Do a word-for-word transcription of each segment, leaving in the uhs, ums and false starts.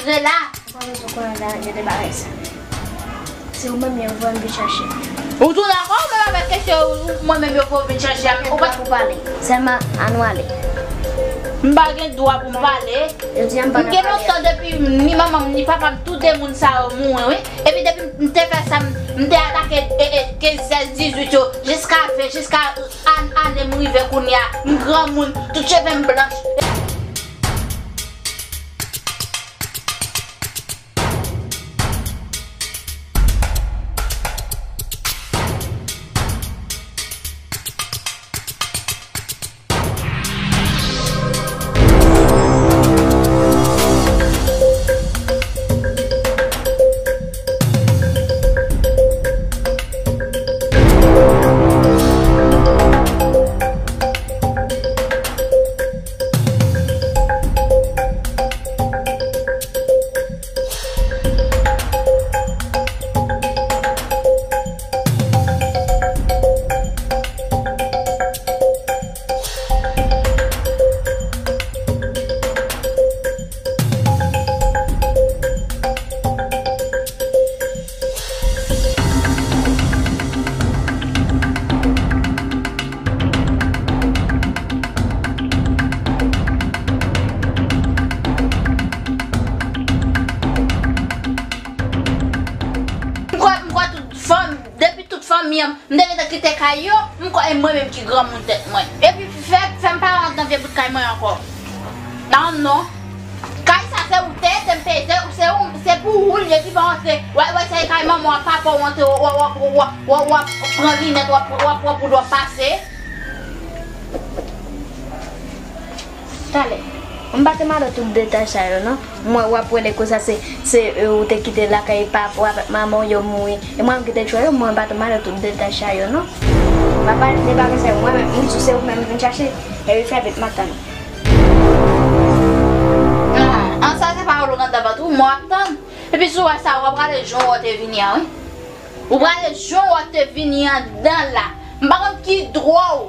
Rela. Ou pa bezwen konnen de, de bagay sa. Se ou menm yo voye m vin chache. Ou tounen ankò ou menm avèk kesyon ou, mwen menm yo voye w vin chache a, ou pa pou pale. Sèlman, ann ale. M pa gen dwa pou m pale. Jodi a m pa nan pale. M gen lontan depi ni manman m, ni papa m, tou de moun sa yo mouri, wi. Epi depi m te fè sa, m, m te atake, e, e, kenz, sèz, dizuit yo, jiska ven, jiska an, ane m rive kounye a, m granmoun, tout cheve m blanch. M kwè, m kwè tout fanm, depi tout fanmi an, m te gentan kite kay yo, m kwè e mwen menm ki granmoun tèt mwen. Epi fè, fè m pa rant nan vye bout kay mwen ankò. Non, non. Kay sa se ou te, se m te, se, se ou, se pou ou l ye ki pa antre. Wè, wè, se kay manman w, papa w antre, w, w, w ap pran linèt, w ap, w ap pran poud, w ap pase. Talè. M pa te mande w tout detay sa yo, non. M wè w ap rele konsa, se, se, e, ou te kite lakay papa w avèk manman w, yo mouri. E mwen menm ki te tchwe yo, mwen pa te mande w tout detay sa yo, non. M pa pale de bagay sa yo, mwen menm, m di se ou menm vin chache, epi fè vit m ap tann ou. Ah, an sa se pa ou l rann nan vant ou, mwen ap tann. Epi si w wè sa, w ap rale jan w te vini an, wi. Ou prale jan w te vini anndan la. M pa konn ki dwa w.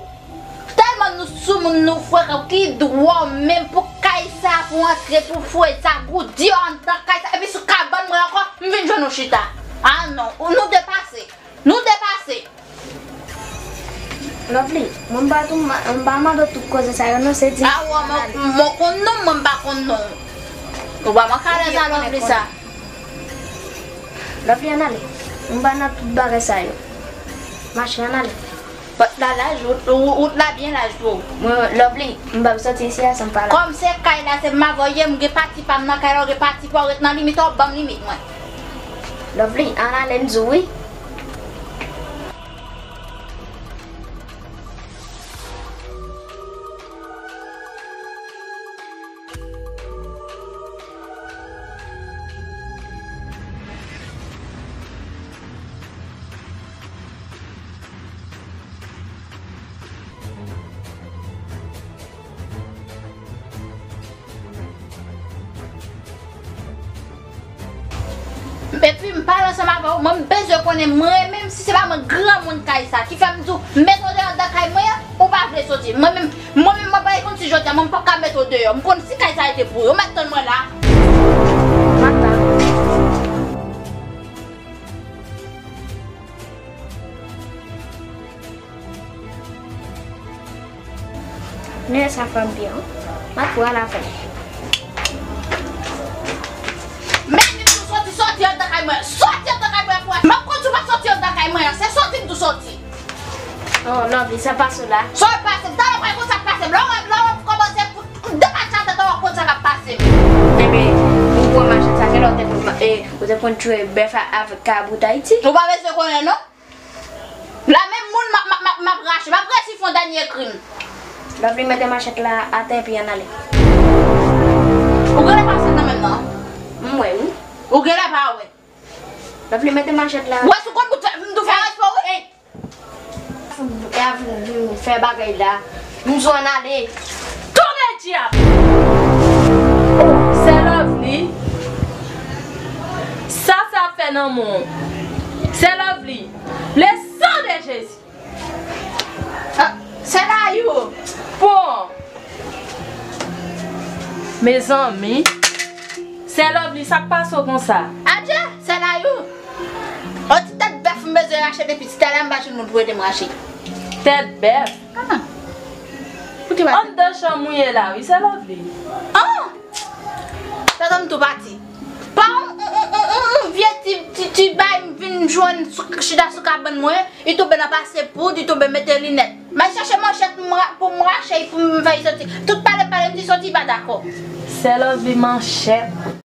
Tèlman nou soumoun, nou frekan, ki dwa w menm pou kay sa, pou antre, pou foure sa, pou di yo anndan kay sa, epi sou kabann mwen ankò, m vin jwenn ou chita. Ah non, ou, nou depase. Nou depase. Lovely, mwen m pa tou, m pa mande w tout koze sa yo non, se di. Ah, w, mwen, mwen konn non, mwen m pa konn non. Ou pa manke alèz a Lovely sa. Lovely, ann ale. M pa nan tout bagay sa yo. Mache, ann ale. Pòt la laj, wout, wout, wout la byen laj tou. Mwen, Lovely, m p ap soti isi a san m pa la. Kòm se kay la, se m avè w ye, m gen pati pa m nan kay la, w gen pati pa w, ret nan limit ou, ban m limit mwen. Lovely, ann ale m di w wi. Epi m pale ansanm avè w, mwen m bezwen konnen mwen menm si se pa mwen granmoun kay sa ki fè m di w mete w deyò anndan kay mwen an, ou pa vle soti. Mwen menm, mwen menm mwen pa konn si jodi a mwen m p ap ka mete w deyò. M konn si kay sa rete pou ou. Ou mèt tann mwen la. M ap tann. Nèg sa fanm byen, wi. M ap pran l avè m. Men di m tou soti, soti anndan kay mwen. Soti anndan kay mwen pou wè. M ap konn si w pa soti anndan kay mwen an. Se soti m tou soti. Oh, Lovely, sa pase w la? Sa w pase m? Talè w pral konn sa k pase m. Lè w, lè w kòmanse pou depatcha tèt ou, w ap konn sa k ap pase m. Ebyen, ou pran machann sa, genlè w te konn, e, ou te konn tchwe bèf avèk kabrit Ayiti? Ou pa bezwen konnen, non. La menm moun m ap, m ap, m ap, m ap rache. M ap resi fè yon dènye krim. Lovely mete machèt la atè epi ann ale. Ou genlè pa sot nan menm nan. M wè wi. Ou genlè pa wè. Lovely mete machèt la. Wè si w konn bout fè, m tou fè respè w wi. Ey! E a vin, vin fè bagay la. M di w ann ale. Tonbe dyab! Oh, sè Lovely. Sa sa ap fè nan men w? Sè Lovely. Le sang de Jésus. Ah, sè Layou. Bon. Mezanmi. Sè Lovely, sa k pase w konsa? Adje, sè Layou. On ti tèt bèf m bezwen rache depi talè m pa jwenn moun pou ede m rache. Tèt bèf? Ah. Pou ki bagay? Anndan chanm ou ye la wi, sè Lovely. Ah! Tata m tou pati. Pa on, on, on, on, on vye ti, ti, ti bay m vin jwenn sou, chita sou kabann mwen, li tonbe nan pase poud, li tonbe mete linèt. M al chache manchèt m ra-, pou m rache, pou m fè l soti. Tout pale, pale, m di soti, pa dakò. Sè Lovely manchèt.